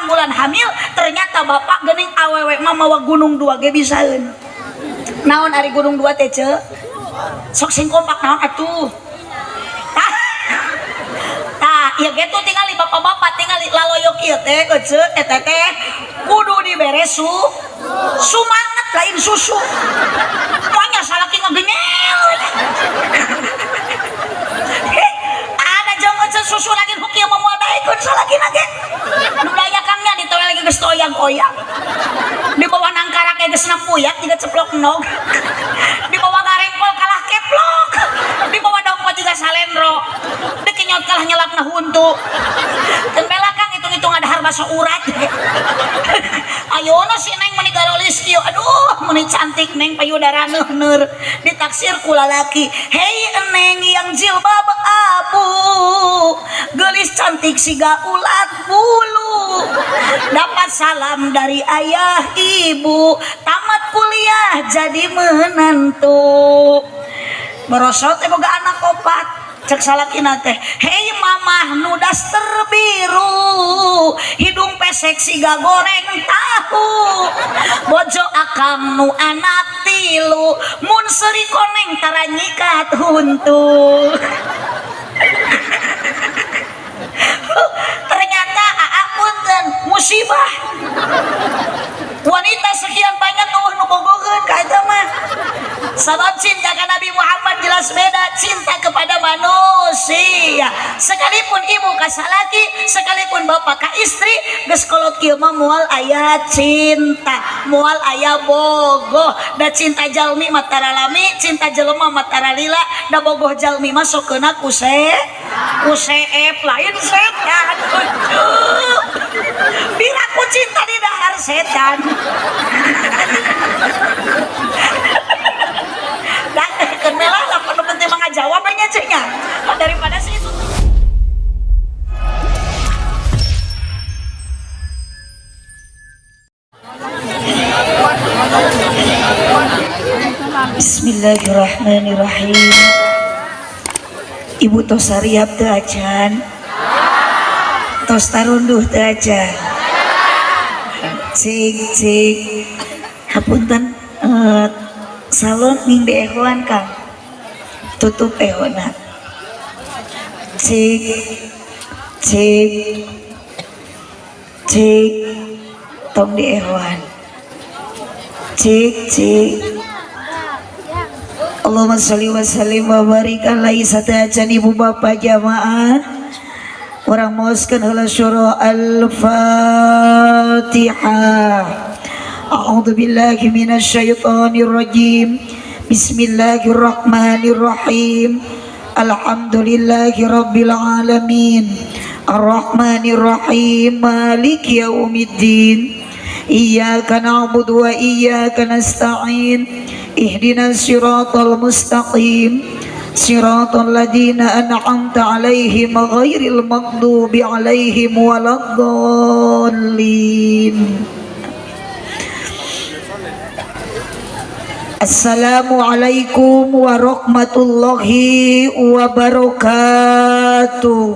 8 bulan hamil, ternyata bapak geuning awewe mah mawa gunung 2 ge bisaeun. Naon ari gunung 2 teh ceu? Sok sing kompak naon atuh? Tah, ieu ge tuh tingali bapak-bapak tingali laloyok ieu teh ece eta teh kudu dibere sumanget lain susu. Moanya salaki ngegenyel. Ada jong ece susu lagi nu kieu mah moal daekeun salakina ge. Nu daya kangnya ditoel lagi geus toyang-oyang. Di bawah nangkarak ge geus nempuyak jiga ceplok nog. Di bawah garengkol kalah keplok. Di bawah dongko juga salendro. Dikinyot kalah nyelapna huntu. Keun bela kang hitung-hitung ada bakso urat. Ayeuna si neng meuni garolis kieu. Aduh, meuni cantik neng payudara neuhneur. Ditaksir ku lalaki. Hei neng yang jilbab abu, geulis cantik siga ulat bulu. Dapat salam dari ayah ibu, tamat kuliah jadi menantu. Merosot boga anak opat. Cek salakina teh, hei mamah nu daster biru, hidung pesek siga goreng tahu, bojo akang nu anak tilu, mun seuri koneng tara nyikat huntu. Ternyata aa punten musibah. Wanita sekian banyak eueuh nu bogogeun ka eta mah. Sabab cinta ka Nabi Muhammad jelas beda cinta kepada manusia. Sekalipun ibu ka salaki, sekalipun bapak ka istri, geus kolot kieu mah moal aya cinta, moal aya bogoh. Da cinta jalmi mah tara lami, cinta jelema mah tara lila, da bogoh jalmi mah sok keuna ku seep lain setan. Biraku cinta di dahar setan. Dan kenal lah, perlu penting mengajawab aja cenya. Daripada sih itu. Bismillahirrahmanirrahim. Ibu tos sariap teu acan? Tos tarunduh teu acan? Cik cik. Hapunten salon ning diehoan Kang. Tutup ehona. Cik cik cik tong diehoan. Cik cik. Allahumma sholli wa sallim wa barik alaihi satajan ibu bapak jamaah. Orang maoskeun heula surah Al-Fatihah. A'udzu billahi minasyaitonir rajim. Bismillahirrahmanirrahim. Alhamdulillahi rabbil alamin. Arrahmanir rahim. Maliki yaumiddin. Iyyaka na'budu wa iyyaka nasta'in. Ihdinas siratal mustaqim. Siratal ladzina an'amta 'alaihim ghairil maghdubi 'alaihim waladdallin. Assalamualaikum warahmatullahi wabarakatuh.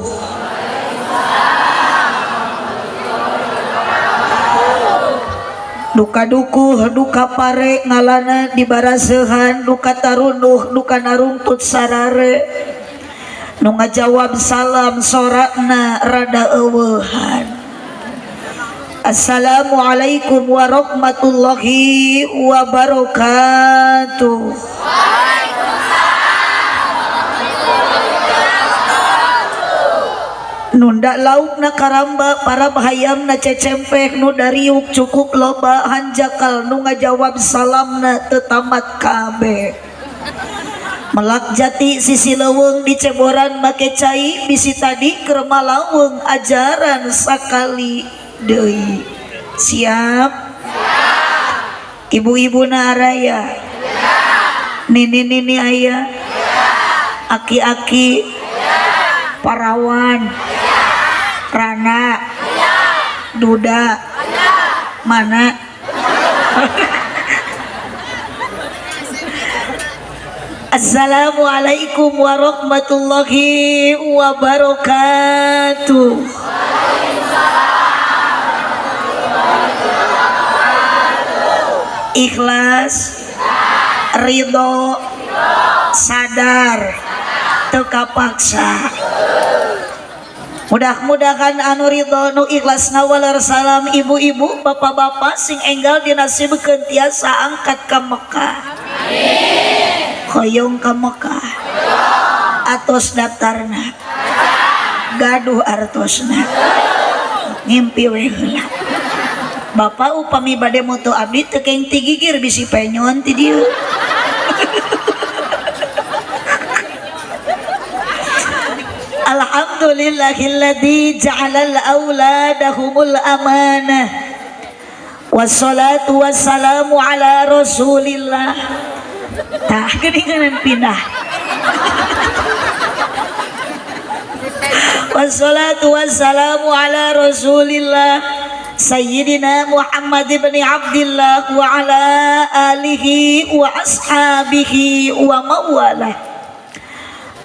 Duka dukuh, duka pare ngalana di barasehan, duka tarunuh, duka narungtut sarare. Nu ngajawab salam sorakna rada eueuhan. Assalamualaikum warahmatullahi wabarakatuh. Nunda lauk na karamba para bahayam na cecempek nu dariuk cukup loba hanjakal nu ngajawab salamna tetamat kabe. Melak jati sisi leuweung diceboran make cai bisi tadi keur malaweng ajaran sakali deui. Siap? Ibu-ibu na araya? Nini-nini aya? Aki-aki? Parawan? Rana? Duda? Mana? Assalamualaikum warahmatullahi wabarakatuh. Ikhlas, ridho, sadar, teu kapaksa. Mudah-mudahan anu ridho, nu ikhlas ngawaler salam, ibu-ibu, bapak-bapak, sing enggal dinasibkeun tiasa angkat ka Mekah. Hoyong ka Mekah? Atos daftarna? Gaduh artosna? Ngimpi we heula. Bapak upami bade moto abdi teu kenging ti gigir, bisi penyon ti dieu. Alhamdulillahilladzi ja'alal auladahumul amanah. Wassalatu wassalamu ala Rasulillah. Tah geuningan pindah. Wassalatu wassalamu ala Rasulillah Sayyidina Muhammad ibn Abdillah wa ala alihi wa ashabihi wa mawalah.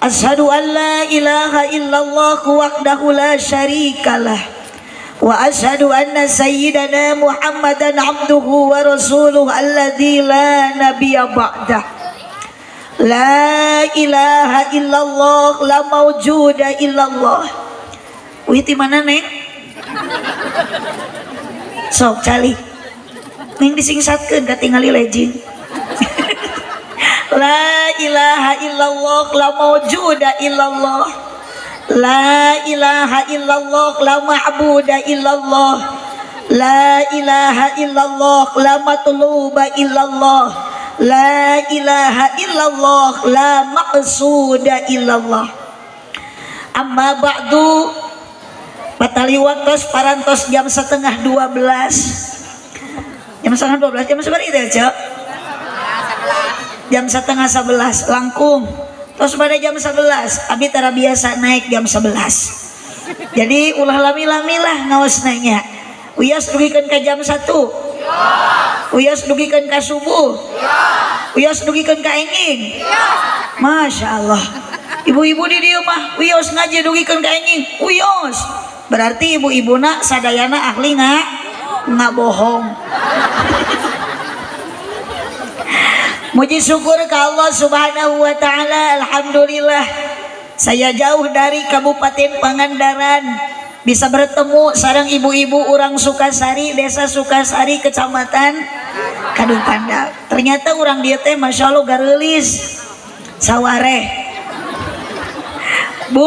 Ashhadu an la ilaha illallah wahdahu la syarikalah wa ashhadu anna sayyidana Muhammadan abduhu wa rasuluhu alladzi la nabiyya ba'dah. La ilaha illallah, la mawjuda illallah. Wih, di mana, Neng? Sok calik. Neng disingsatkeun katingali lejing. La ilaha illallah, la mawjuda illallah. La ilaha illallah, la ma'buda illallah. La ilaha illallah, la matluba illallah. La ilaha illallah, la maqsuda illallah. Amma ba'du. Patali waktos parantos jam 11.30. Jam 11.30, jam seberapa itu ya, Cok? Jam 10.30 langkung. Terus pada jam 11, abi tara biasa naik jam 11. Jadi ulah lami-lami lah ngaos nanya. Wios dugikeun ka jam 1. Wios dugikeun ka subuh. Wios dugikeun ka enjing. Masya Allah. Ibu-ibu di dieu mah wios ngaji dugikeun ka enjing. Wios. Berarti ibu-ibuna sadayana ahli nggak bohong. Muji syukur ke Allah Subhanahu wa taala, alhamdulillah saya jauh dari Kabupaten Pangandaran bisa bertemu sareng ibu-ibu orang Sukasari, Desa Sukasari, Kecamatan Kadupandak. Ternyata orang dia teh masya Allah gareulis sawareh. Bu,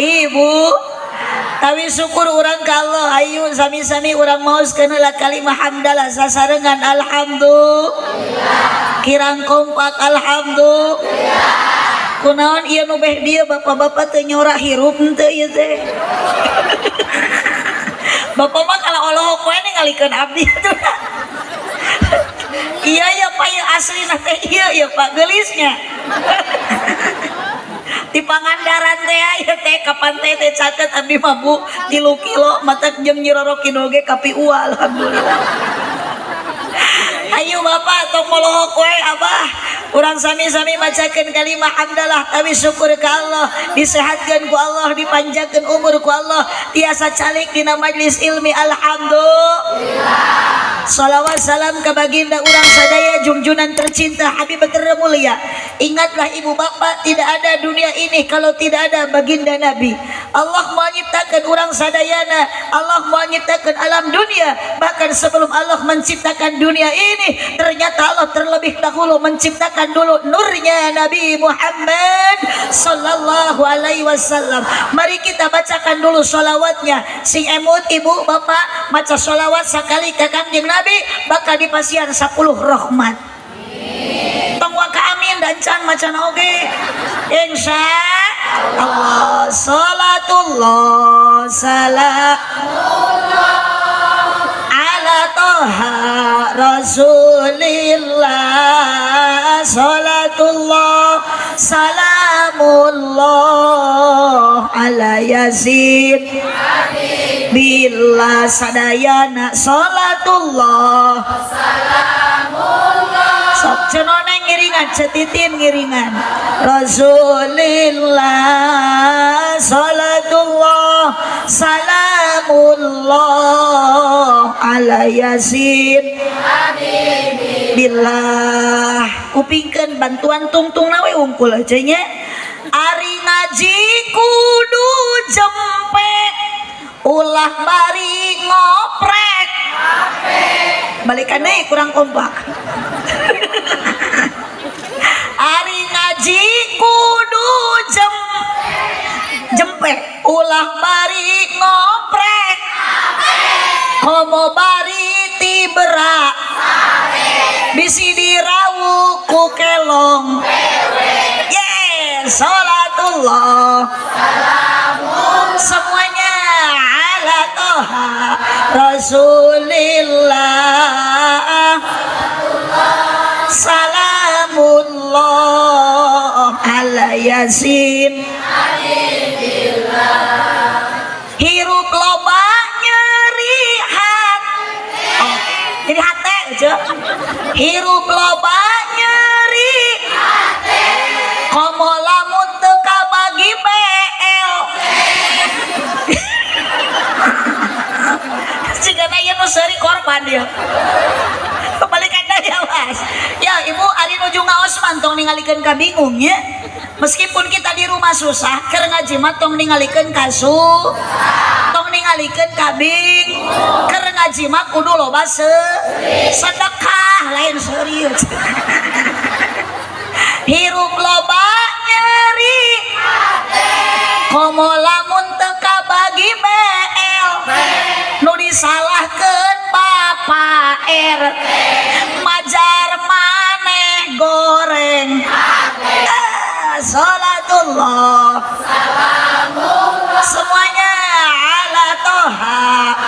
ibu, tapi syukur orang ka Allah, ayo sami-sami urang maoskeun heula kalimah hamdalah sasarengan alhamdulillah. Kirang kompak alhamdulillah. Kunaon ieu nu beh dieu bapak-bapak teu nyorak hirup henteu ieu teh. Bapak mah kalau olohok we ningalikeun abdi atuh. Iya ya Pak, ieu aslina teh ieu ya Pak geulisnya. Di Pangandaran teh aya teh ka pantai teh caket abdi mah Bu 3 kilo matak jeung Nyi Roro Kidul ge kapiua alhamdulillah. Ayo bapak tong molohok we abah. Urang sami-sami macakeun kalimah hamdalah tawi syukur ka Allah, disehatkeun ku Allah, dipanjangkeun umur ku Allah, tiasa calik dina majlis ilmi alhamdulillah. Salawat salam ka baginda urang sadaya junjunan tercinta Habib termulia. Ingatlah ibu bapak, tidak ada dunia ini kalau tidak ada baginda Nabi. Allah menciptakan urang sadayana, Allah menciptakan alam dunia. Bahkan sebelum Allah menciptakan dunia ini, ternyata Allah terlebih dahulu menciptakan dulu nurnya Nabi Muhammad sallallahu alaihi wasallam. Mari kita bacakan dulu sholawatnya. Sing emut ibu bapak maca sholawat sekali ke Kanjeng Nabi bakal dipasihan 10 rahmat. Tong waka amin dan can macan oge. Insya Allah salatullah salamullah ala toha rasulillah salatullah salamullah ala yasin bila sadayana salatullah salamullah. Sok cenoneng ngiringan cetitin ngiringan Rasulillah salatullah salamullah ala Yasin Habibillah. Kupingkeun bantuan tungtung nawe wungkul aja nya. Ari ngaji kudu jempe, ulah bari ngoprek. Balikan nih, kurang kompak. Ari ngaji kudu jempe, ulah bari ngoprek, komo bari tibra, bisi dirawu ku kelong. Yes, salatullah semuanya ala Toha Rasulillah, salamullah ala Yasin. Hirup loba nyeri hati, oh, jadi hati aja. Hirup loba nyeri, komo lamun teu kabagi BL. Jigana ieu nu seuri korban dia. Kebalikan ya, Mas. Ya, Ibu, ari nuju ngaos mah tong ningalikeun ka bingung nya. Meskipun kita di rumah susah, keur ngaji mah tong ningalikeun kasu, tong ningalikeun ka bing. Keur ngaji mah kudu loba sedekah, lain serius. Hirup loba nyeri, komo lamun teu kabagi BL, nu disalahkeun Bapak R, majar maneh goreng. Ah, salatullah semuanya ala Toha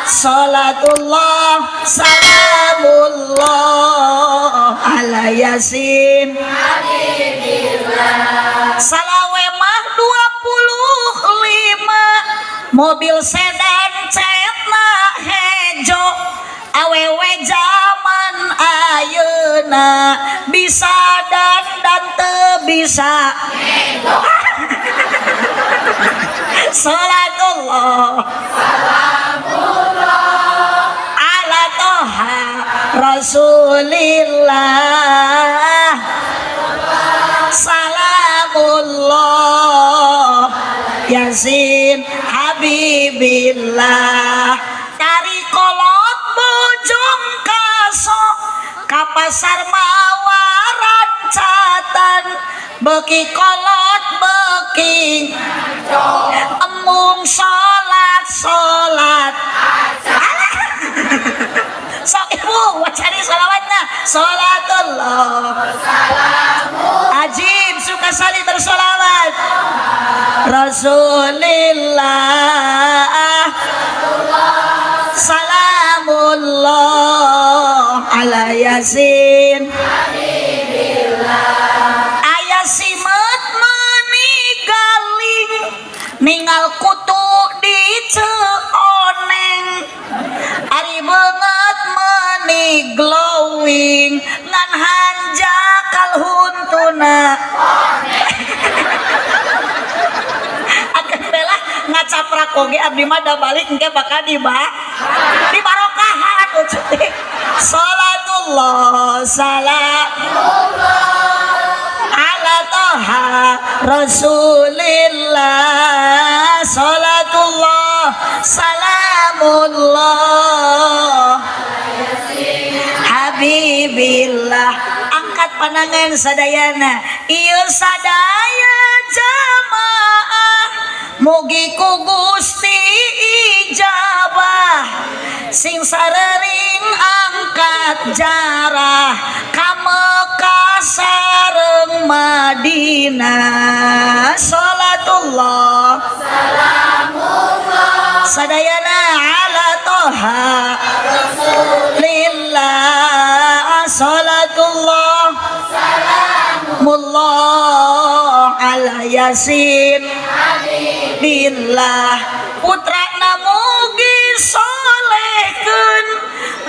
salatullah, salamullah ala Yasin. Salawe mah 25, mobil sedan cetna hejo. Awewe zaman ayeuna bisa dan teu bisa. Salatullah ala Toha Rasulillah, salamullah Yasin Habibillah. Tari kolot bojong kaso ka pasar mawaran catan, beki kolot beki emung salat salat. Sok Ibu wacari salawatna, salatullah. Ajib suka sali bersolawat Rasulillah, salamullah ala Yasin. Aya simet meni galing, ningal kutu di ceoneng, ari beungeut meni glowing, ngan hanjakal huntuna. Akan bela ngacaprak oge abdi mah da balik engke bakal di barokahan. Salatullah salamullah ala Toha Rasulillah, salatullah salamullah Habibillah. Angkat pandangan sadayana, ieu sadaya jamaah mugi ku Gusti ijabah, sing sarering angkat jarah ka Mekah sareng Madinah. Salatullah salamullah sadayana ala Toha Rasulillah, salatullah salamullah ala Yasin Habibillah. Putra mugi solehkeun,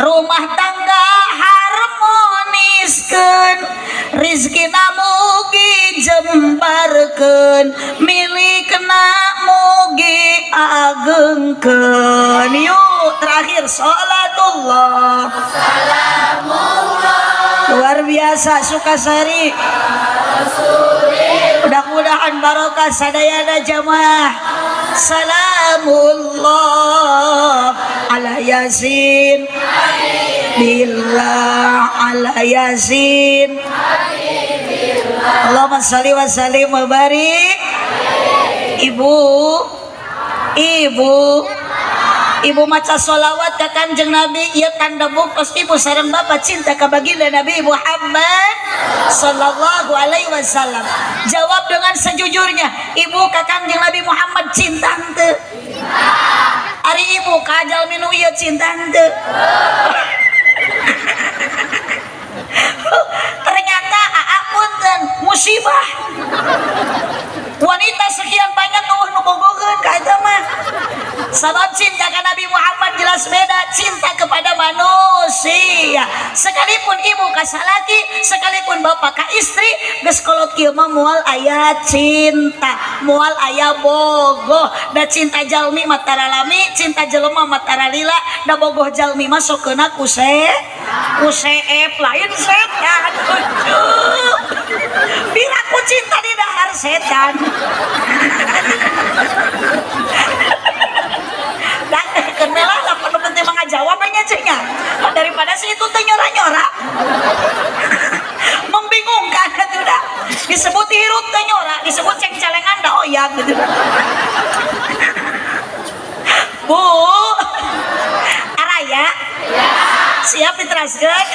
rumah tangga harmoniskeun, rizkina mugi jembarkeun, milikna mugi agengkeun. Dilanggengkeun. Yuk, terakhir, salatullah. Luar biasa Sukasari. Mudah-mudahan barokah sadayana jamaah. Salamullah ala Yasin billah, ala Yasin. Allahumma sholli wa sallim wa barik. Ibu, ibu, ibu maca sholawat ke Kanjeng Nabi, ieu tanda buktos ibu sareng bapak cinta ka baginda Nabi Muhammad sallallahu alaihi wasallam. Jawab dengan sejujurnya, ibu ka Kanjeng Nabi Muhammad cinta henteu? Ari ibu ka jalmi nu ieu cinta henteu? Ternyata aa, punten, musibah. Wanita sekian banyak, euweuh nu bogogeun ka eta mah. Sabab cinta ka Nabi Muhammad jelas beda cinta kepada manusia. Sekalipun ibu ka salaki, sekalipun bapak ka istri, geus kolot kieu mah moal aya cinta, moal aya bogoh. Da cinta jalmi mah tara lami, cinta jelema mah tara lila, da bogoh jalmi mah sok keuna ku seep, lain setan. Lucu. Piraku cinta di dahar setan. Dan kenal lah, perlu penting mah jawab aja cenya. Daripada si itu teh nyora-nyora. Membingungkan itu dah. Disebut hirup teh nyora, disebut ceng-celengan dah, oh ya gitu. Bu, araya, siap diteraskan?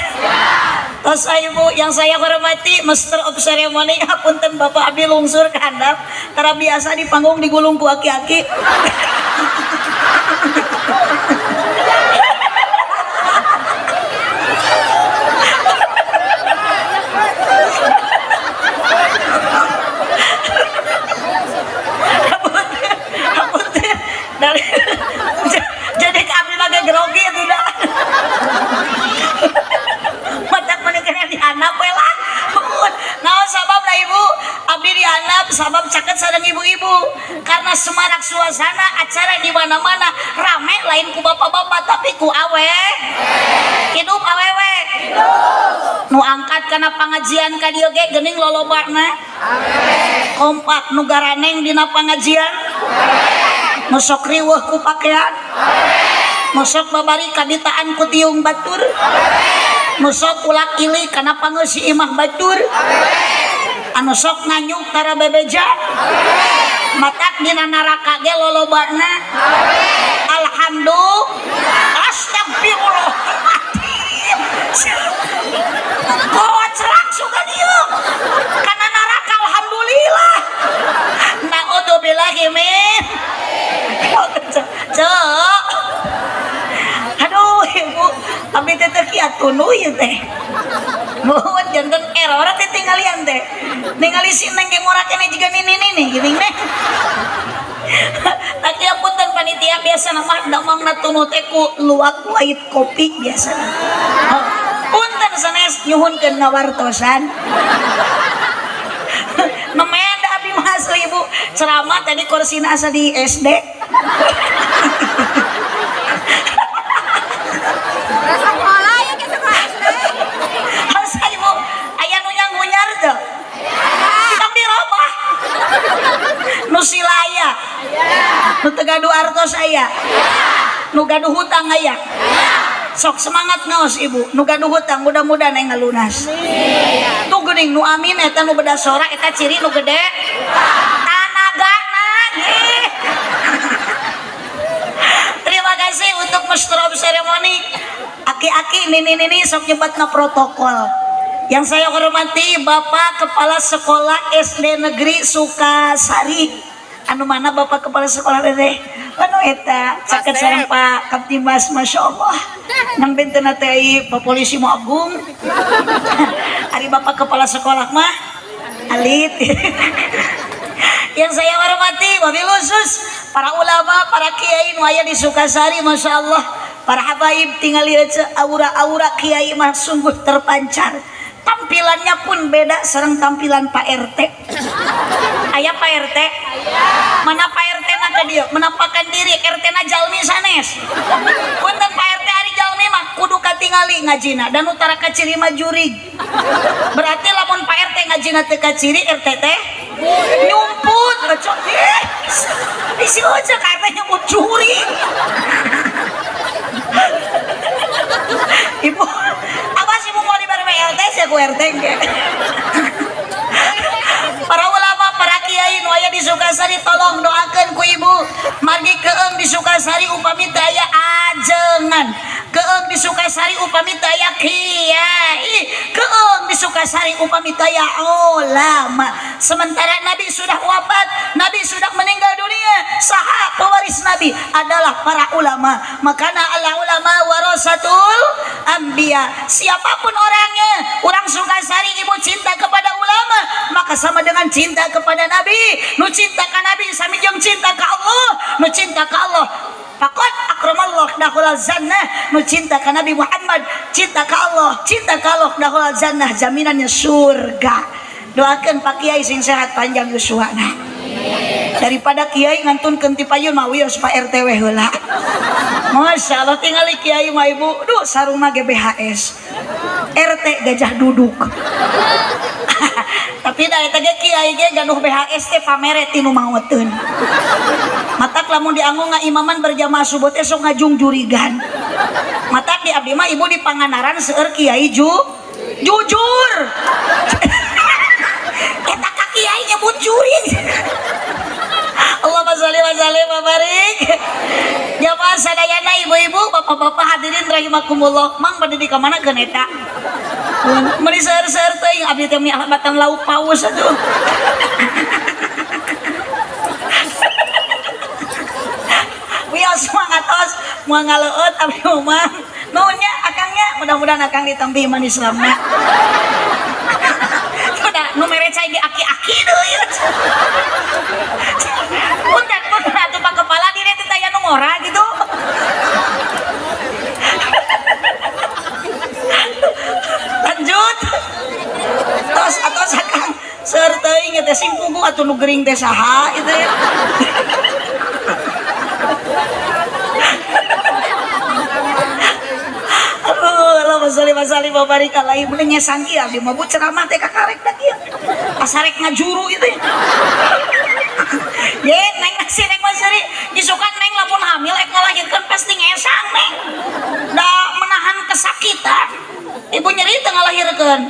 Tos, Ibu yang saya hormati, Master of Ceremony, hapunten Bapak, abdi lungsur ke handap, tara biasa di panggung digulung ku aki-aki. Hapunten, hapunten. Dari jadi kami lagi grogi itu dah. Matak menikah di handap we lah. Naon sabab lah, Ibu? Abdi di handap sabab caket sareng ibu-ibu. Karena semarak suasana acara di mana-mana rame, lain ku bapak-bapak tapi ku awe. Hidup awewe. Nu angkat kana pengajian ka dieu ge geuning lolobana. Kompak nu garaneng dina pengajian. Nu sok riweuh ku pakean. Nu sok babari kaditaan ku tiung batur. Nu sok ulak ilik kana pangeusi imah batur. Anu sok nganyuk tara bebeja. Matak dina neraka ge lolobana. Alhamdulillah. Astagfirullah. Kocrak suka dia. Kana neraka alhamdulillah. Naudzubillahi min. Cek. Aduh, Ibu, abdi teh teu kiat tunduh ieu teh. Muhun janten error teh tinggalian teh. Ningali si Neng ge ngora keneh jiga nini nini geuning neh. Tapi punten panitia, biasa mah damangna tunduh teh ku luwak wahit kopi biasa. Oh, punten sanes nyuhunkeun ngawartosan. Nemen da abdi mah asli, Ibu. Ceramah tadi kursina asa di SD. Sekolah ya ke sekolah SD. Asa Ibu aya nu nyangunyar teu? Tong dirobah. Nu silaya. Nu teu gaduh artos aya. Nu gaduh hutang aya. Sok semangat ngaos, Ibu. Nu gaduh hutang mudah-mudahan aya ngalunas. Tuh geuning nu amin eta nu beda sora, eta ciri nu gede. Tanagana. Ih. Terima kasih untuk Master of Ceremony. Aki-aki, nini-nini sok nyebatna protokol. Yang saya hormati Bapak Kepala Sekolah SD Negeri Sukasari. Anu mana Bapak Kepala Sekolah teh? Anu eta caket sareng Pak Kaptimas, Masya Allah. Nang benten teh Pak Polisi mau agung. Ari Bapak Kepala Sekolah mah alit. Yang saya hormati wabil khusus para ulama, para kiai nu aya di Sukasari, Masya Allah. Para habaib, tinggal lihat aura-aura kiai mah sungguh terpancar. Tampilannya pun beda sareng tampilan Pak RT. Aya Pak RT? Mana Pak RT na? na ka dieu menampakkan diri RT na jalmi sanes. Punten Pak RT, ari jalmi mah kudu katingali ngajina dan utara kaciri mah jurig. Berarti lamun Pak RT ngajina teu kaciri, RT teh nyumput. Cok, eh, isi aja ka RT nyumput jurig. Ibu, awas ibu mau diberi BLT sih aku RT ge. Para ulama, para kiai nu aya di Sukasari, tolong doakan ku ibu. Margi keeng di Sukasari upami teu aya ajengan. Keeng di Sukasari upami teu aya kiai. Keeng di Sukasari upami teu aya ulama. Sementara Nabi sudah wafat, Nabi sudah meninggal dunia. Saha pewaris Nabi adalah para ulama. Makana al ulama warasatul anbiya. Siapapun orangnya, orang Sukasari ibu cinta kepada ulama, maka sama dengan cinta kepada Nabi. Nu cinta ka Nabi sami jeung cinta ka Allah. Nu cinta ka Allah faqad akramallah dakhalal jannah. Nu cinta ka Nabi Muhammad cinta ka Allah, cinta ka Allah dakhalal jannah, jaminannya surga. Doakan Pak Kiai sing sehat panjang yuswana. Daripada kiai ngantunkeun ti payun mah wios Pak RT we heula. Masya Allah, tingali kiai mah ibu, duh, sarungna GBHS. RT gajah duduk. Tapi da eta ge kiai ge gaduh BHS teh pamere tinu maoteun. Matak lamun dianggo ngaimaman berjamaah subuh teh sok ngajungjurigan. Matak di abdi mah ibu di Pangandaran seueur kiai jujur. Eta ka kiai nyebut jurig. Allahumma sholli wa sallim wa barik. Jamaah sadayana, ibu-ibu, bapak-bapak, hadirin rahimakumullah. Mang bade di ka mana keun eta? Meuni seueur-seueur teuing abdi teh mi batang lauk paus atuh. Wios mangatos moal ngaleueut abdi mah. Nuhun nya akangnya, mudah-mudahan akang ditampi iman Islamna. Sudah nu mere cai ge aki-aki deui. Punten, punten atuh Pak Kepala, diri teh aya nu ngora gitu. Lanjut. Tos atos akang, seueur teuing teh sing puguh atuh nu gering teh saha itu ya. Aduh, Allahumma sholli wa sallim wa barik alaihi. Mun ngesang ieu abdi mah bu ceramah teh kakarek da kieu. Pasarek ngajuru itu. Ye, neng si neng mah seuri disukan neng lamun hamil ek ngalahirkeun pasti ngesang neng. Da menahan kesakitan. Ibu nyeri teu ngalahirkeun.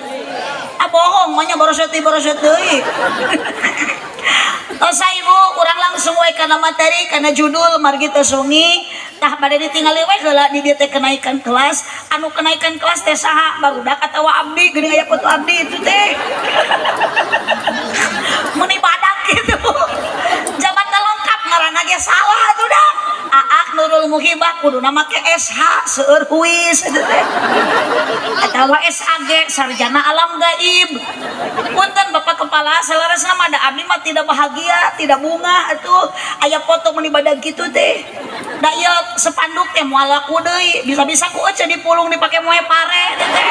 Ah bohong, mah nya borosot borosot deui. Tosa ibu, urang langsung we kana materi, kana judul margi teu sungi. Tah bade ditingali we heula di dieu teh kenaikan kelas. Anu kenaikan kelas teh saha? Barudak atawa abdi? Geuning aya foto abdi itu teh. Meuni badak gitu. Jabatan lengkap ngaranna ge salah atuh dah. Aak Nurul Muhibah kuduna make SH seueur huis eta teh. Atawa SAG sarjana alam gaib. Punten Bapak Kepala, saleresna mah da abdi mah tidak bahagia, tidak bunga atuh. Aya foto meuni badag kitu teh. Da ieu sepanduk teh moal laku deui, bisa-bisa ku ece dipulung dipake moe pare teh teh.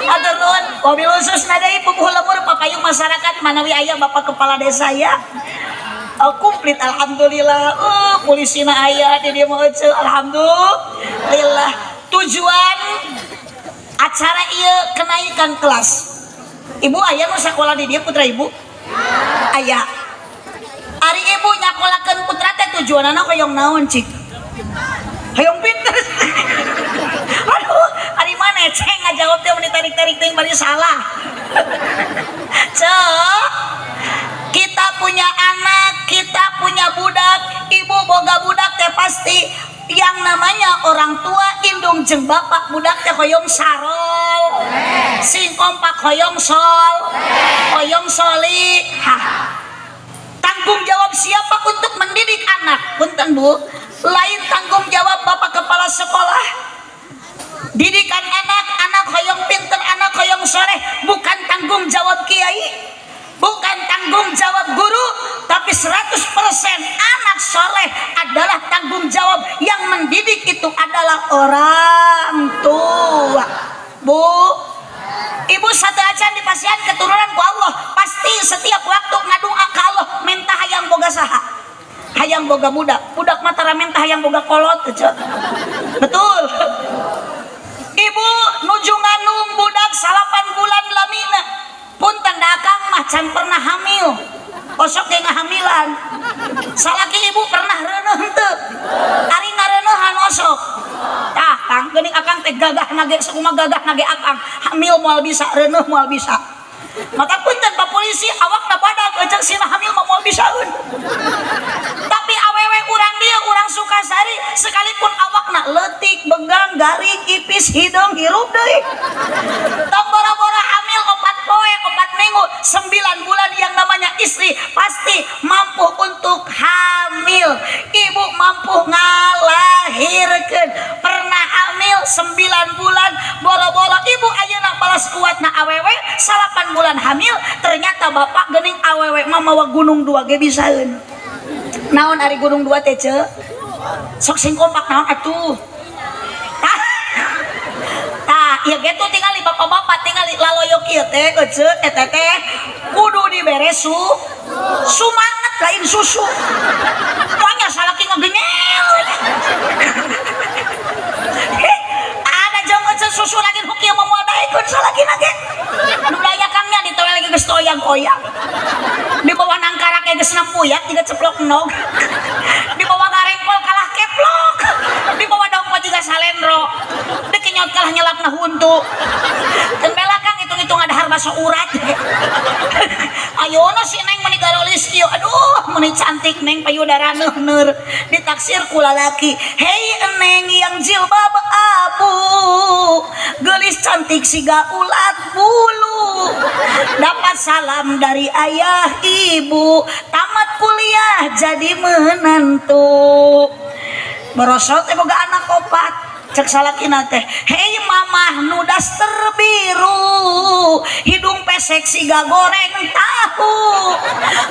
Atur nuhun, wabil khusus nadai pupuh lemur papayung masyarakat manawi aya Bapak Kepala Desa ya. Oh, komplit alhamdulillah. Polisina aya di dieu mah ece alhamdulillah. Tujuan acara ieu kenaikan kelas. Ibu aya nu sakola di dieu putra ibu? Aya. Ari ibu nyakolakeun putra teh tujuanana hoyong naon cik? Hoyong pinter. Aduh, ari mana ceng ngajawab teh mun ditarik-tarik teh bari salah. Cek, kita punya anak, kita punya budak, ibu boga budak teh pasti yang namanya orang tua indung jeung bapak budak teh hoyong sarol, sing kompak hoyong sol, hoyong solihah. Tanggung jawab siapa untuk mendidik anak? Punten bu, lain tanggung jawab bapak kepala sekolah. Didikan anak, anak hoyong pinter, anak hoyong soleh, bukan tanggung jawab kiai, bukan tanggung jawab guru, tapi 100% anak soleh adalah tanggung jawab yang mendidik itu adalah orang tua. Bu, ibu satu acan di pasian keturunan ku Allah, pasti Salaki setiap waktu ngadua ka Allah, minta hayang boga saha? Hayang boga budak. Budak mah tara minta hayang boga kolot, ece. Betul? Ibu nuju ngandung budak 9 bulan lamina. Punten da akang mah can pernah hamil. Osok ge ngahamilan. Salaki ibu pernah reuneuh henteu? Ari ngareuneuhan osok. Tah, Kang, geuning akang teh gagah nage sakumaha gagah nage akang. Hamil moal bisa, reuneuh moal bisa. Maka punten, Pak Polisi, awakna badag eceng sina hamil mah moal bisaeun. Tapi awewe urang dia, urang Sukasari, sekalipun awakna leutik, begang, garing, ipis, hideung, hirup deui. Tong boro-boro hamil 4 poe, 4 minggu, 9 bulan yang namanya istri pasti mampu untuk hamil. Ibu mampu ngalahirkeun. Pernah hamil 9 bulan, boro-boro ibu ayeuna balas kuatna awewe 9 bulan hamil, ternyata bapak geuning awewe mah mawa gunung dua ge bisaeun. Naon ari gunung dua teh, ce? Sok sing kompak, naon atuh? Tah. Tah, ieu ge tuh tingali bapak-bapak, tingali laloyo kieu teh, ece, eta teh kudu dibere sumanget, lain susu. Pokoknya salaki ngegenyel. Ada jong ece susu lagi nu kieu mah moal daekeun salaki ge. Nu daya kangnya ditoel lagi geus toyang-oyang. Di bawah nangkarak ge geus nempuyak tiga ceplok nog. Di bawah garengkol kalah keplok. Di bawah dongko juga salendro. Dikenyot kalah nyelapna huntu. Kan bela kang hitung-hitung ada bakso urat. Ayono si neng meni garolis ieu. Aduh, meni cantik neng, payudara neuhneur. Ditaksir ku lalaki. Hei neng yang jilbab abu. Gelis cantik siga ulat bulu. Dapat salam dari ayah ibu. Tamat kuliah jadi menantu. Borosot teh boga anak opat. Cek salakina teh, hei mamah nu daster biru, hidung pesek siga goreng tahu,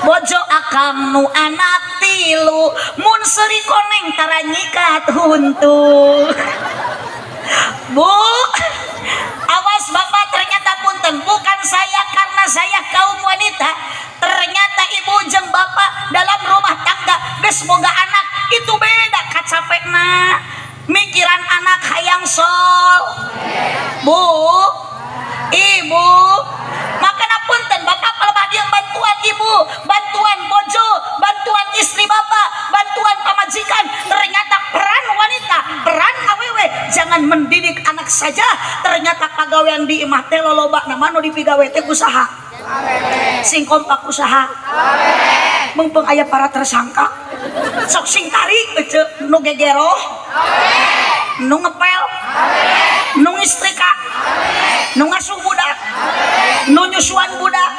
bojo akang nu anak tilu, mun seuri koneng tara nyikat huntu. Bu, awas bapak, ternyata punten, bukan saya karena saya kaum wanita, ternyata ibu jeng bapak dalam rumah tangga geus boga anak itu beda kacapekna, mikiran anak hayang sol. Bu, ibu, makana punten bapak, kalau dia bantuan ibu, bantuan bojo, bantuan istri bapak, bantuan pamajikan, ternyata peran wanita, peran awewe jangan mendidik anak saja, ternyata pagawean di imah teh loloba. Nama nu dipigawe teh usaha? Sing kompak usaha? Mumpung aya para tersangka, sok sing tarik ece. Nu gegero, nu ngepel, nu ngistrika, nu ngasuh budak, nu nyusuan budak,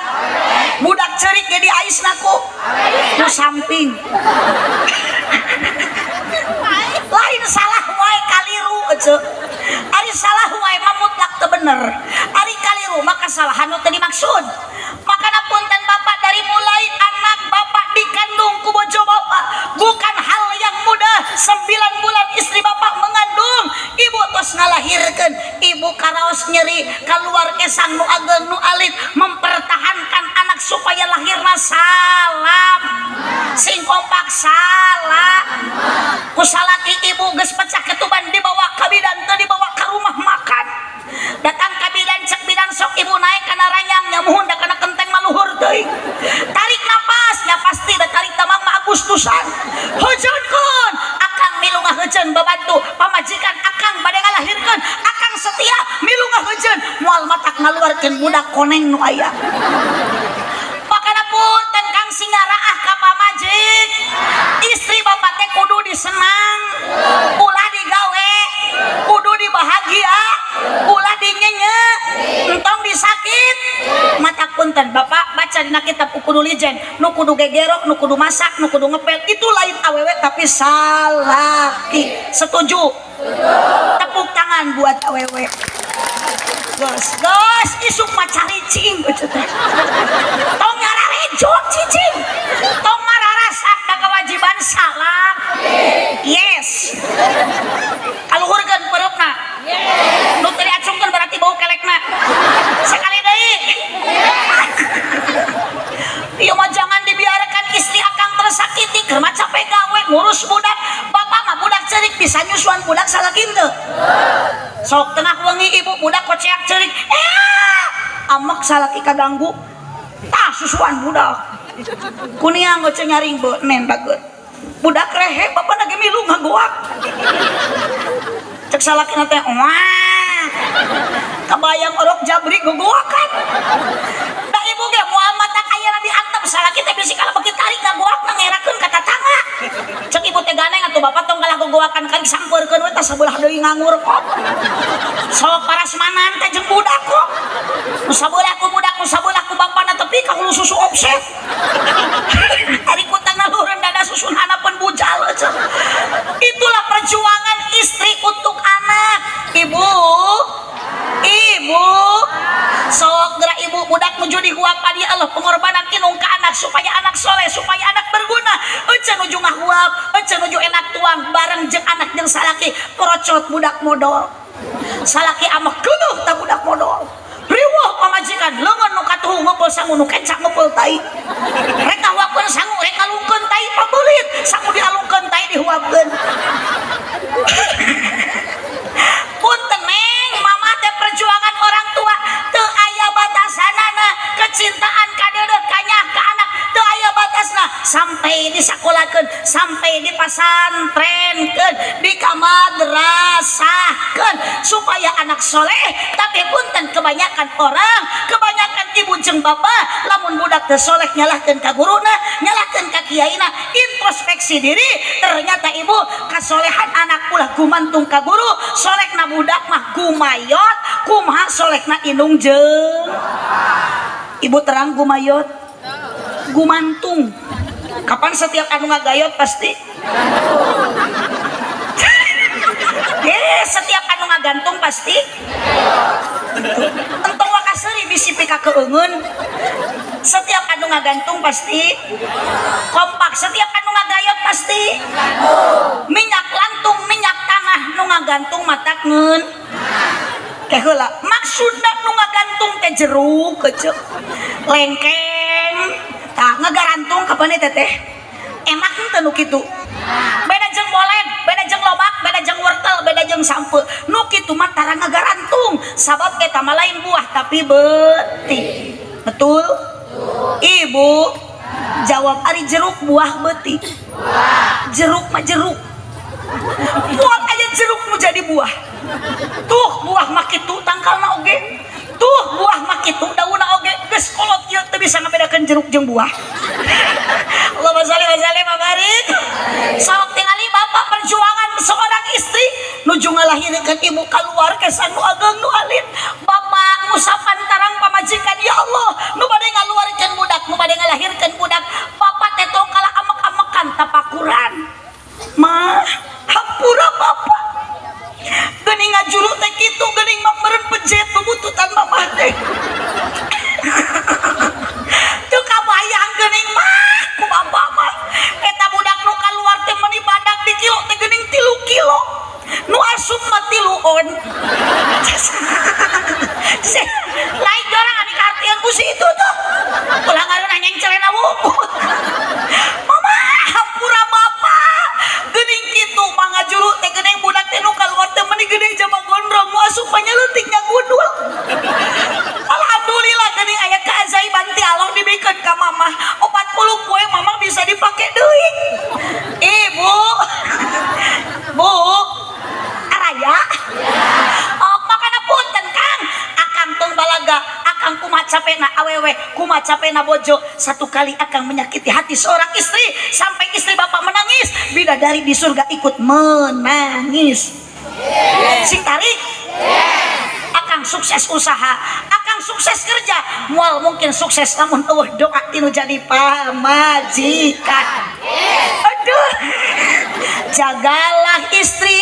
budak cerik jadi ais naku nu samping. Lain salah wae, kaliru ece. Ari salah wae mah mutlak teu bener, ari kaliru mah kesalahan nu teu dimaksud. Makana punten bapak, dari mulai anak bapak dikandung ku bojo bapak bukan hal yang mudah. 9 bulan istri bapak mengandung, ibu tos ngalahirkeun, ibu karaos nyeri keluar kesang nu ageng nu alit, mempertahankan anak supaya lahirna salam. Sing kompak, salah. Ku salaki ibu geus pecah ketuban dibawa ka bidan, teu dibawa ke rumah makan. Datang ka bidan, cek bidan, sok ibu naik kana ranjang. Nya muhun, da kana kenteng mah luhur teuing. Tarik napas nya pasti da tarik tamang mah Agustusan. Hujeunkeun akang, milu ngaheujeun babantu pamajikan akang bade ngalahirkeun. Akang setia milu ngaheujeun, moal matak ngaluarkeun budak koneng nu aya. Makana punten kang, sing ngaraah ka pamajik, istri bapak teh kudu disenang, ulah digawe, kudu dibahagia, ulah dinyenye, entong disakit. Mata punten bapak, baca dina kitab Uqudul Lijen, nu kudu gegero, nu kudu masak, nu kudu ngepel itu lain awewe tapi salaki. Setuju? Tepuk tangan buat awewe. Gos gos, isuk mah caricing teh, tong nyararejok cicing, tong mararasak da kewajiban salah. Yes, kaluhurkeun pereupna. Nu teu diacungkeun berarti bau kelekna. Sekali deui. Keur mah capek gawe ngurus budak. Bapak mah budak ceurik bisa nyusuan budak salaki teu? Sok tengah wengi, Ibu, budak koceak ceurik, eh, amek salaki kaganggu. Tah, susuan budak kuniang ngoceh nyaring be nen bager budak rehe, bapak lagi milu ngagoak. Cek salaki teh, wah, kebayang orok jabri gogoakan. Da ibu ge moal matak ayeuna diantep salaki teh, bisi kalau beuki tarik ngagoak ngerakeun ka tatangga. Cek ibu teh, ganeng atuh, bapak tong kalah gogoakan kan, sampeurkeun we tah sabelah deui nganggur kok. Sok parasmanan teh jeung budak kok. Nu sabelah ku budak, nu sabelah ku bapana, tepi ka hulu susu offset. Ari kutangna luhureun dada, susun hanapeun bujal. Itulah perjuangan istri untuk anak. Ibu, ibu, sok gerak ibu, budak nuju dihuapan. Ya Allah, pengorbanan indung ke anak supaya anak soleh, supaya anak berguna. Ece nuju ngahuap, ece nuju enak tuang bareng jeung anak jeung salaki. Porocot budak modol, salaki amak geuleuh tah budak modol. Riweuh pamajikan, leungeun nu katuhu ngeupel sangu, nu kencak ngeupel tai. Rek ngahuapkeun sangu, rek ngalungkeun tai, pabeulit sangu dialungkeun, tai dihuapkeun. Punten, Neng, mama teh perjuangan orang tua teu aya batasanana. Kecintaan ka deudeuh, ka nyah, ka anak teu aya batasna, sampai disakolakeun, sampai dipasantrenkeun, dikamadrasahkeun supaya anak soleh. Tapi punten, kebanyakan orang, kebanyakan ibu jeung bapak, lamun budak teu soleh nyalahkeun ka guruna, nyalahkeun ka kiaina. Introspeksi diri, ternyata ibu, kasolehan anak ulah gumantung ka guru. Solehna budak mah gumayot kumaha solehna indung jeung ibu. Terang gumayot, gumantung. Kapan setiap anu ngagayot pasti, eh, setiap anu ngagantung pasti. Entong waka seuri, bisi pika keungeun. Setiap anu ngagantung pasti kompak, setiap anu ngagayot pasti minyak lantung, minyak tanah. Nu ngagantung matak ngeun teh heula. Maksudna nu ngagantung teh jeruk kecil lengkeng. Tah, ngagarantung kapan teh teh enak henteu nu kitu? Beda jeung bolen, beda jeung lobak, beda jeung wortel, beda jeung sampeu. Nu kitu mah tara ngagarantung, sabab eta mah lain buah tapi beuti. Betul, Ibu? Jawab, ari jeruk buah beuti? Jeruk mah jeruk. Buat aja jeruk mau jadi buah. Tuh, buah mah kitu tangkalna oge. Tuh, buah mah kitu daunna oge. Geus kolot ieu teu bisa ngabedakeun jeruk jeung buah. Allahumma sholli wa sallim wa barik. Sok tingali bapak, perjuangan seorang istri nuju ngalahirkeun ibu keluar kesan nu ageng nu alit. Bapak ngusapan tarang pamajikan. Ya Allah, nu bade ngaluarkeun budak, nu bade ngalahirkeun budak, bapak teh tong kalah amek-amekan tapakuran. Mah, hampura bapak, geuning ngajuru teh kitu geuning mah meureun pejet bubututan mamah teh. Teu kabayang geuning mah ku bapak mah eta budak nu kaluar teh meuni badak di kilo teh geuning 3 kilo, nu asup mah 3 on. Lain jorang anu kaartian ku si itu tuh, ulah ngareunah nyengcelena wungkul. Mama, hampura bapak, geuning kitu mah ngajuru teh geuning budak teh nu kaluar teh meuni gede jama gondrong, nu asup mah leutik nya gundul. Alhamdulillah geuning aya keajaiban ti Allah dibikeun ka mama, 40 poe mama bisa dipake deui. Ibu, Bu, araya. Oh, makana punten, Kang, akang tong balaga. Akang kumaha capekna awewe, kumaha capekna bojo. Satu kali akang menyakiti hati seorang istri sampai istri bapak menangis, bidadari di surga ikut menangis. Sing tarik. Akang sukses usaha, akang sukses kerja, moal mungkin sukses lamun euweuh doa tinu jadi pamajikan. Aduh, jagalah istri,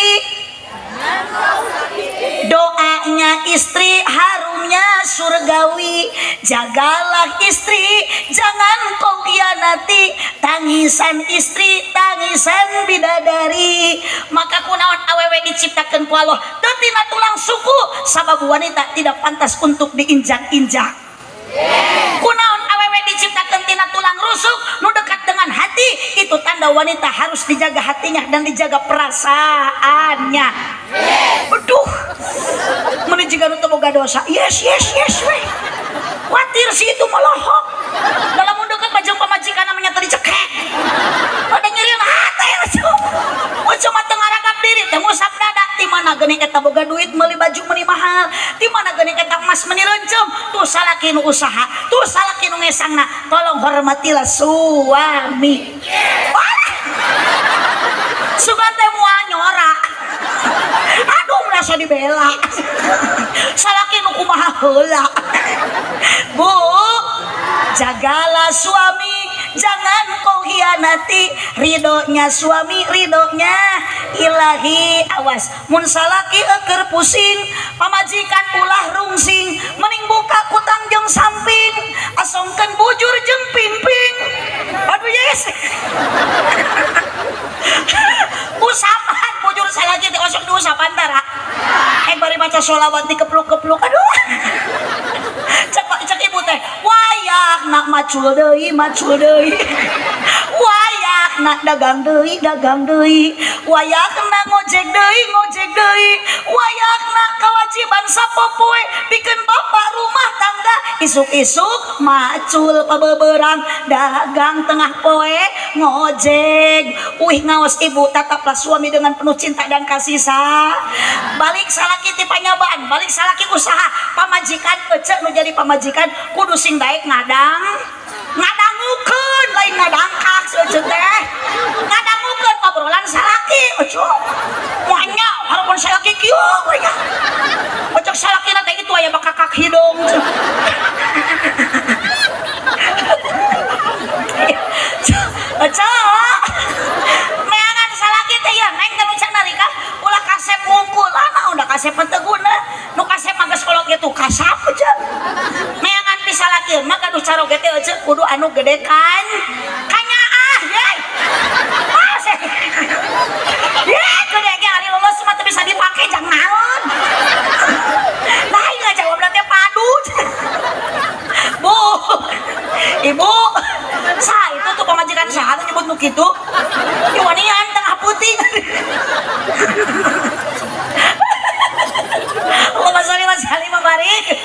doanya istri harumnya surgawi. Jagalah istri, jangan kau khianati. Tangisan istri, tangisan bidadari. Maka kunaon awewe diciptakan ku Allah teu tina tulang suku? Sabab wanita tidak pantas untuk diinjak-injak. Kunaon awewe diciptakan tina tulang rusuk nu dekat dengan hati? Itu tanda. Tanda wanita harus dijaga hatinya dan dijaga perasaannya. Aduh, mun jiga nu teu boga dosa. Yes, yes, yes we. Kuatir sih itu melohok. Dalam deket baju pamajikan namanya tadi cekek. Pada nyeri hati lucu. Cuma teu ngaragap diri teh ngusap dada, di mana geuning eta boga duit meuli baju meuni mahal, di mana geuning eta emas meuni reuncum, tuh salaki nu usaha, tuh salaki nu ngesangna. Tolong hormatilah suami. Wah! Sugan teh moal nyora. Aduh, merasa dibela. Salaki nu kumaha heula. Bu, jagalah suami, jangan kau hianati. Ridhonya suami, ridhonya ilahi. Awas, mun salaki eker pusing, pamajikan ulah rungsing, mending buka kutang jeung samping, asongkeun bujur jeung pingping. Aduh, yes. Usapan bujur salaki teh osok diusapan tara. Eh, bari maca sholawat dikepluk-kepluk. Aduh. Cek cek ibu teh, wayak nak macul deui, macul deui. Wayak nak dagang deui, dagang deui. Wayak nak ngojek deui, ngojek deui. Wayak nak kewajiban sapopoe pikeun bapak rumah tangga, isuk-isuk macul pabeberang, dagang tengah poe ngojek. Wih, ngaos ibu, tataplah suami dengan penuh cinta dan kasih sa. Balik salaki ti panyabaan, balik salaki usaha, pamajikan ece nu jadi pamajikan kudu sing daek ngadang ngadangukeun, lain ngadangkak si ece teh, ngadangukeun obrolan salaki. Ece moanya harapan salaki kieu we nya. Ece salaki teh itu aya bakakak hidung. Ece meangan salaki teh ya neng teh nu narika ulah kasep ngungkul, ah udah kasep teu guna, nu kasep mah geus kolot kitu kasap. Ece meangan ti salaki mah gaduh caroge teh ece kudu anu gede kan kanyaah ye. Ah, ye gede ge ari lulus mah teu bisa dipake jang naon. Lain ngajawab teh padu. Bu, ibu, sa itu tuh pamajikan saha nyebut nu kitu? Iwanian tengah puting. Allahumma sholli wa sallim wa barik.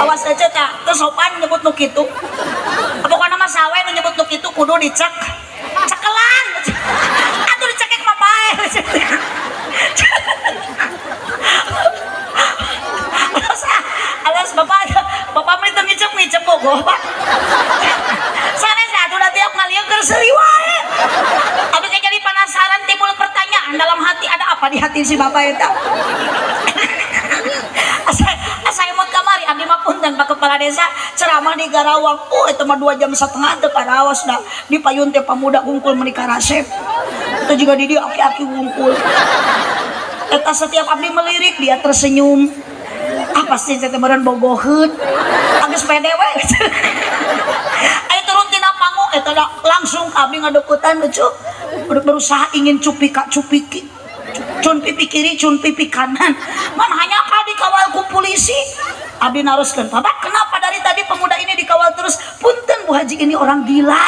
Awas aja tak, teu sopan nyebut nu kitu. Pokokna mah sawe nu nyebut nu kitu kudu dicek. Cekelan. Atuh dicekek mah pae. Awas, awas bapak, bapak mah teu ngicep-ngicep bogoh, Pak. Sanes atuh da tiap ngalieu keur seuri wae. Abi teh jadi penasaran, timbul pertanyaan dalam hati, ada apa di hati si bapak eta? Asa asa emot kamari abdi mah, punten Pak Kepala Desa, ceramah di Garawang. Oh, eta mah 2,5 jam teu karaos da di payun teh pamuda wungkul meuni karasep. Itu juga di dieu aki-aki wungkul. Eta setiap abdi melirik dia tersenyum. Ah, pasti teh meureun bogoheun. Geus pede we. Ayo turun tina panggung eta da langsung abdi ngadeuketan lucu. Berusaha ingin cupika cupiki. Cun pipi kiri, cun pipi kanan. Man hanya ka dikawal ku polisi. Abdi naroskeun, "Bapak, kenapa dari tadi pemuda ini dikawal terus?" "Punten Bu Haji, ini orang gila."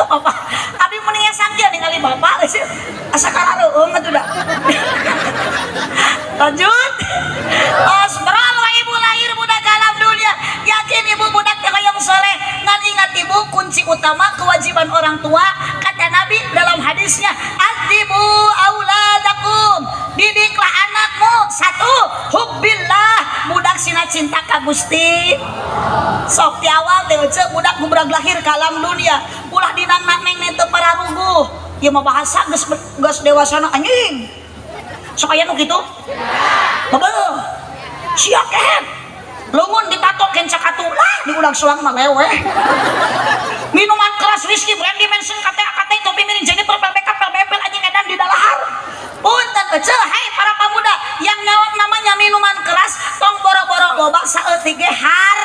Bapak, abdi mending ngesang ningali bapak asa karareueung atuh da. Lanjut. Osbrol wa ibu lahir budak dalam dunia. Yakin ibu budak teh hoyong soleh. Ngan ingat ibu, kunci utama kewajiban orang tua, kata Nabi dalam hadisnya, adibu auladakum, didiklah anakmu satu hubbillah, budak sina cinta ka Gusti. Sok ti awal teh ece budak gubrag lahir ka alam dunia, ulah dinang neng teu pararuguh. Ieu mah bahasa geus geus dewasana anjing. Sok aya nu kitu? Bebeuh. Sia kehet. Leungeun ditato kenca katu lah di ulang soang mah leweh. Minuman keras whisky brandy Mansion kate kate topi miring Jennifer PBK PBP anjing edan di dalahar. Punten ece, hai para pemuda yang nyawak namanya minuman keras, tong boro-boro loba saeutik ge har.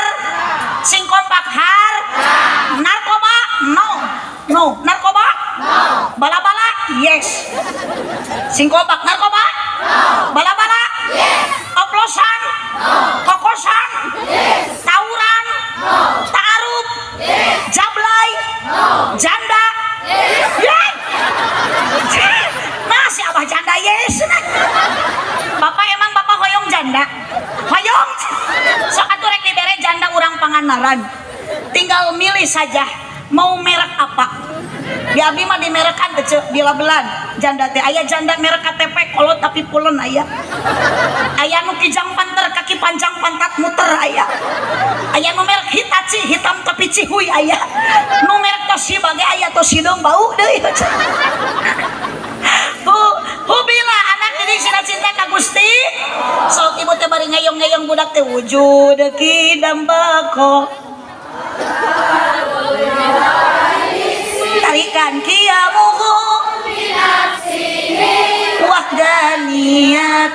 Sing kompak har. Narkoba no. No, narkoba? No. Bala-bala? Yes. Sing kompak narkoba? No. Bala-bala? Yes. Oplosan? No. Kokosan? Yes. Tawuran? No. Ta'aruf? Pangandaran, tinggal milih saja mau merek apa. Di abdi mah dimerekan teh, Ceu, dilabelan janda teh. Aya janda merek KTP kolot tapi pulen, aya. Aya nu kijang panter, kaki panjang pantat muter, aya. Aya nu merek Hitachi, hitam tapi cihuy, aya. Nu merek Toshiba ge aya, Toshideung bau deui. Bu, hubila anak didik sina cinta ka Gusti. Sok ibu teh bari ngeyong-ngeyong budak teh wujud kidam bako. Tarikan kiamuhu wahdaniyat.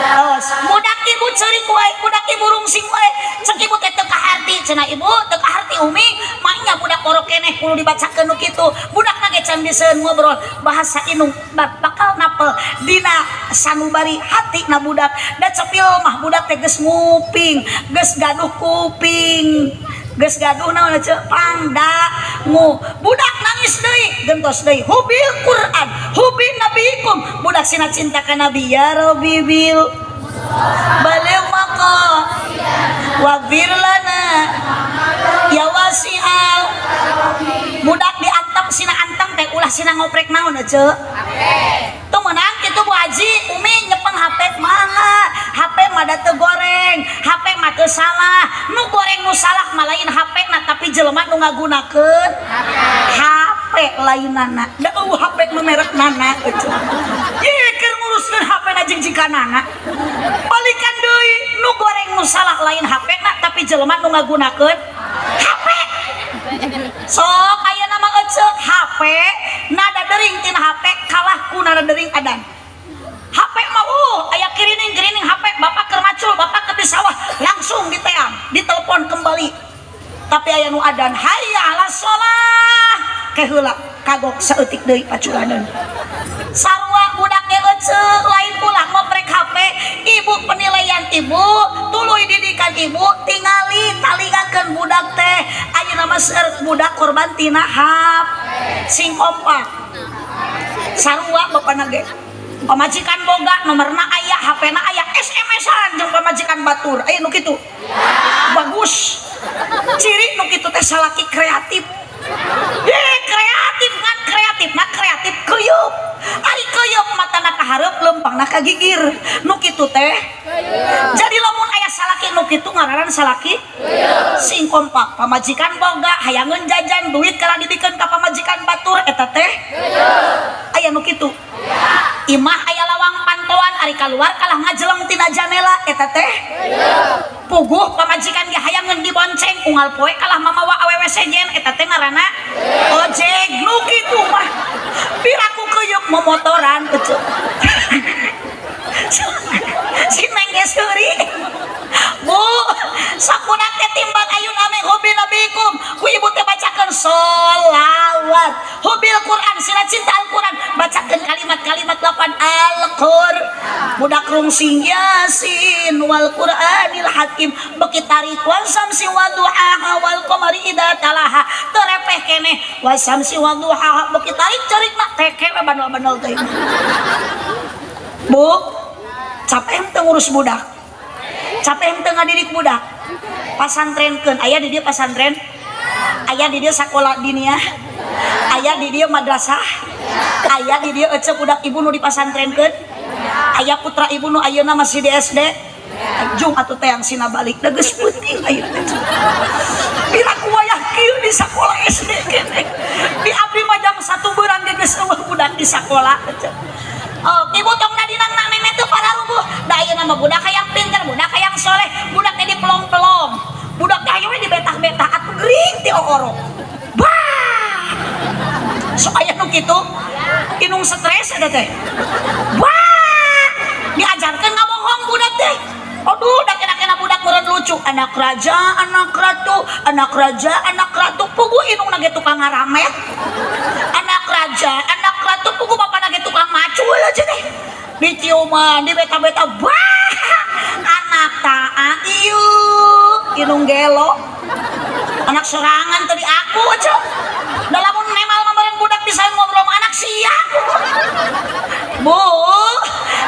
Tos, budak ibu ceurik wae, budak ibu rungsing wae. Cek ibu teh teu kaharti, cenah ibu teu kaharti, Umi. Maknya budak orok keneh kudu dibacakeun nu kitu. Budak ge can biseun ngobrol bahasa indung bakal napel dina sanubari hati na budak. Da cepil mah budak teh geus nguping, geus gaduh kuping. Geus gaduh naon, Ceu? Pangdangu. Budak nangis deui, gentos deui hubil Quran, hubi nabikum. Budak sina cinta ka Nabi, ya Rabbi bil baligh maka waghfir lana ya wasi'al. Budak diantep sina anteng teh, ulah sina ngoprek naon, Ceu? Tuh menang kitu, Bu Haji, Umi nyepeng HP mangga. HP mah da teu goreng, HP mah teu salah. Nu goreng, nu salah mah lain HP na, tapi jelema nu ngagunakeun HP lainana. Da eueuh HP nu merek nana, Ceu. Ye keur nguruskeun HP na jeung jikanana. Balikan deui, nu goreng, nu salah lain HP na, tapi jelema nu ngagunakeun HP. Sok ayeuna mah, ece, HP nada dering tina HP kalah ku nada dering adan. HP mah aya kirining-kirining HP, bapak keur macul, bapak keur di sawah, langsung diteang, ditelepon kembali. Tapi aya nu adan hayya ala sholah, keheula kagok saeutik deui paculaneun. Sarua budak ge, ece, lain ulah ngoprek HP. Ibu, penilaian ibu, tuluy didikan ibu, tingali talingakeun budak teh. Ayeuna mah seueur budak korban tina HP. Sing kompak. Sarua bapana ge. Pamajikan boga, nomorna aya, HP-na aya, SMS-an jeung pamajikan batur. Aya nu kitu. Bagus. Ciri nu kitu teh salaki kreatif. Ye kreatif ngan kreatif nah kreatif keyeup. Ari keyeup matana ka hareup, leumpangna ka gigir. Nu kitu teh. Jadi lamun aya salaki nu kitu ngararan salaki sing kompak. Pamajikan boga hayangeun jajan, duit kana dibikeun ka pamajikan batur, eta teh aya nu kitu. Imah aya lawang pantoan, ari kaluar kalah ngajeleng tina janela, eta teh puguh. Pamajikan ge hayangeun dibonceng, unggal poe kalah mamawa awewe sejen, eta teh ngaranna ojek. Nu kitu mah piraku keuyeup momotoran, ece. Si neng ge seuri. Bu, sakudak teh timbang ayun ame hobi nabikum ku ibu teh bacakeun sholawat, hubil Quran, sila cinta Al-Quran, bacakeun kalimat-kalimat lapan Al-Qur. Budak rungsing Yasin wal Qur'anil Hakim, beki tarik wasamsi wa duhaha wal qamari idza talaha, teu repeh keneh wasamsi wa duhaha, beki tarik carikna teke we bandel-bandel teh. Bu, capek henteu ngurus budak? Capek henteu ngadidik budak? Pasantrenkeun. Aya di dieu pasantren, aya di dieu sakola diniyah, aya di dieu madrasah, aya di dieu, ece, budak ibu nu dipasantrenkeun? Aya putra ibu nu ayeuna masih di SD? Jung atuh teh yang sina balik da geus peuting ayeuna teh. Piraku wayah kieu di sakola SD keneh. Di abdi mah jam 1 beurang ge geus eueuh budak di sakola, ece. Oh, ibu tong dinang nenek teu pararubuh. Da ayeuna mah budak hayang pinter, budak hayang soleh, budak teh dipelong-pelong. Budak teh hayu we dibetah-betah atuh gering ti oorok. Bah! Sok aya nu kitu, inung stres eta teh. Wah! Diajarkeun ngabohong budak teh. Aduh, da kena-kena budak meureun lucu. Anak raja, anak ratu, anak raja, anak ratu, puguh indungna ge tukang ngaramet. Anak raja, anak ratu, puguh bapana ge tukang macul aja deh. Diciuman, dibeta-beta, wah! Anak taat ieu, indung gelo. Anak sorangan tadi aku aja. Da lamun nemal mah meureun budak bisa ngobrol sama anak sia. Bu,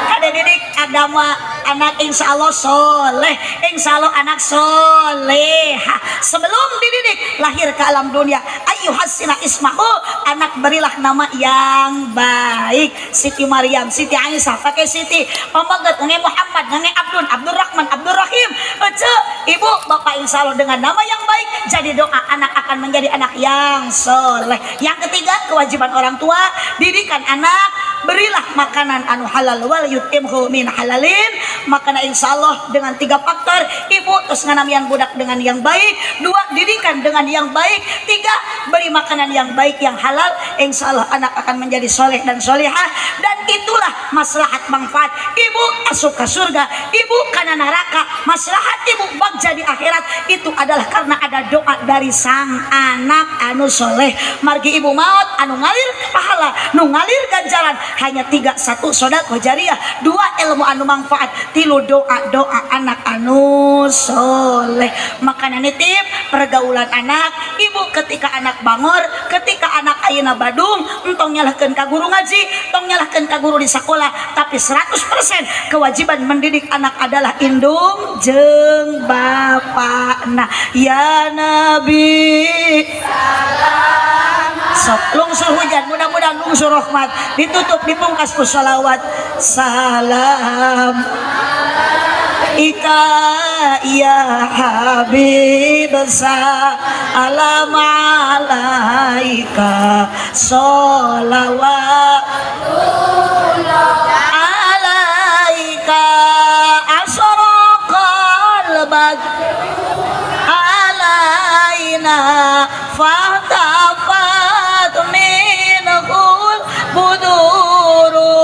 kade didik agama. Anak insya Allah soleh, insya Allah anak soleh. Sebelum dididik lahir ke alam dunia, ayyuhasina ismahu, anak berilah nama yang baik. Siti Maryam, Siti Aisyah, pakai Siti pamaget, nge Muhammad, nge Abdul, Abdurrahman, Abdurrahim. Ece, ibu bapak, insya Allah dengan nama yang baik jadi doa anak akan menjadi anak yang soleh. Yang ketiga, kewajiban orang tua didikan anak, berilah makanan anu halal, wal yutimhu min halalin. Makana insya Allah dengan tiga faktor, ibu terus nganamian budak dengan yang baik, dua, didikan dengan yang baik, tiga, beri makanan yang baik, yang halal, insya Allah anak akan menjadi soleh dan solehah. Dan itulah maslahat manfaat ibu asup ke surga, ibu kana neraka, maslahat ibu bagja di akhirat itu adalah karena ada doa dari sang anak anu soleh. Margi ibu maut, anu ngalir pahala, nu ngalir ganjaran hanya tiga: satu, sodakoh jariah, dua, ilmu anu manfaat, tilu, doa doa anak anu soleh. Makanya nitip pergaulan anak ibu, ketika anak bangor, ketika anak ayeuna badung, entong nyalahkeun ka guru ngaji, tong nyalahkeun ka guru di sekolah, tapi 100% kewajiban mendidik anak adalah indung jeung bapakna. Ya Nabi, sok lungsur hujan, mudah-mudahan lungsur rahmat. Ditutup, dipungkas ku salawat. Salam ika ya Habib, salam alaika, sholawat alaika, asraqal badr alaina fahtafat minhul buduru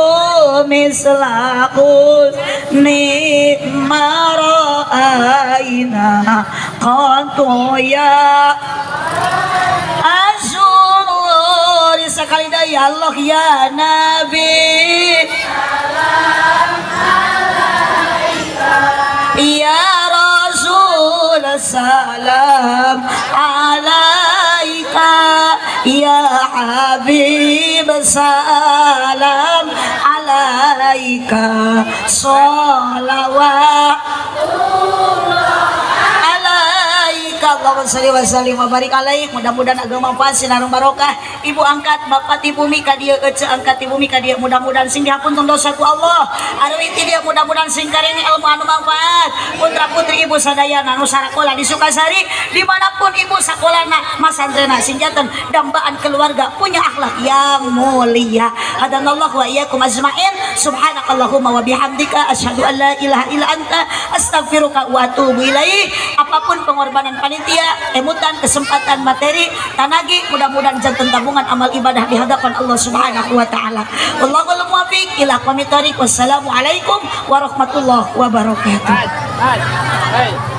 misla husni ma ra'aina qatu ya azur. Sekali dah, ya Allah, ya Nabi, ya Rasul, salam alaika, ya Habib, salam alaika, salawat alaika. Allahumma sholli wa sallim wa barik alaik. Mudah-mudahan agama manfaat, sinareng barokah. Ibu angkat, bapak ti bumi ka dieu, ece angkat ti bumi ka dieu, mudah-mudahan sing dihapunten dosa ku Allah. Arwi ti dieu, mudah-mudahan sing kareng ilmu anu manfaat. Putra putri ibu sadayana anu sarakola di Sukasari, dimanapun ibu sakolana, masantrena, sing janten dambaan keluarga punya akhlak yang mulia. Hadanallah wa iyyakum ajmain. Subhanakallahumma wa bihamdika, asyhadu an la ilaha illa anta, astaghfiruka wa atubu ilaik. Apapun pengorbanan panitia, emutan kesempatan materi tanagi, mudah-mudahan janten tabungan amal ibadah di hadapan Allah Subhanahu wa taala. Wallahul muwaffiq ila aqwamit thoriq. Wassalamualaikum warahmatullahi wabarakatuh. Hey, hey.